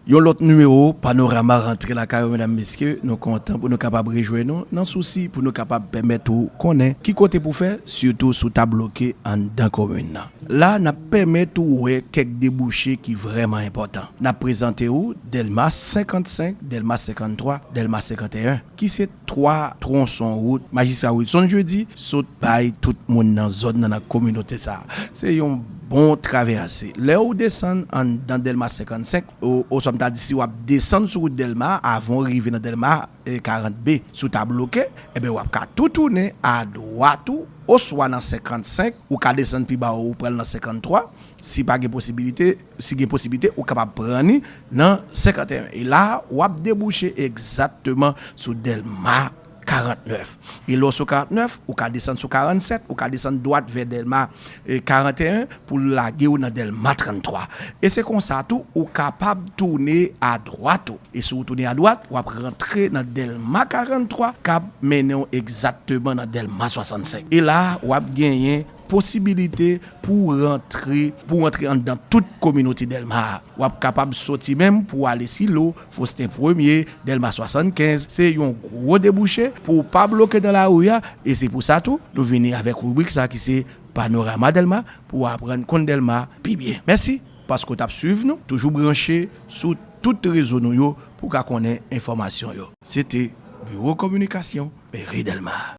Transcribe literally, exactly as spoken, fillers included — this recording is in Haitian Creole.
Yon lòt nimewo Panorama rantre lakay ou, medam, mesye. Nou kontan pou nou kapab rejwenn nou nan sousi pou nou kapab pèmèt ou konnen ki kote pou fè, sitou si w ta bloke anndan komin nan. La, n ap pèmèt ou wè kèk debouche ki vrèman enpòtan. N ap prezante ou Dèlma senkannsenk, Dèlma senkanntwa, Dèlma senkanteyen, ki se twa twonson wout Majistra Wilson Jeudi sot bay tout moun nan zòn nan, nan kominote sa a. Se yon bon travèse. Lè ou desann anndan Dèlma senkannsenk, o-, oswa m ta di, si w ap desann sou wout Dèlma, avan w rive nan Dèlma, e, karant B, si w ta bloke, enben, w ap ka tou tounen adwat ou, oswa nan senkannsenk, ou ka desann pi ba, ou pral nan senkanntwa. Si pa gen posibilite, si gen posiblite, ou kapab pran ni nan senkanteyen. E la, w ap debouche egzakteman sou Dèlma karantnèf. E lè w sou karantnèf, ou ka desann sou karannsèt, ou ka desann dwat vè Dèlma, e, karanteyen pou lage w nan Dèlma tranntwa. E se konsa tou, ou kapab tounen adwat ou. E si w tounen adwat, w ap rantre nan Dèlma karanntwa k ap mennen w egzakteman nan Dèlma swasannsenk. E la, w ap genyen posibilite pou w rantre, pou w rantre anndan tout kominote Dèlma a. W ap kapab soti menm pou w ale Silo, Fosten Premye, Dèlma swasannkenz. Se yon gwo debouche pou w pa bloke nan lari a. E se pou sa tou, nou vini avèk ribrik sa ki se Panorama Dèlma pou w aprann konn Dèlma pi byen. Mèsi paske w t ap swiv nou. Toujou branche sou tout rezo nou yo pou w ka konnen enfòmasyon yo. Se te Biwo Kominikasyon Meri Dèlma.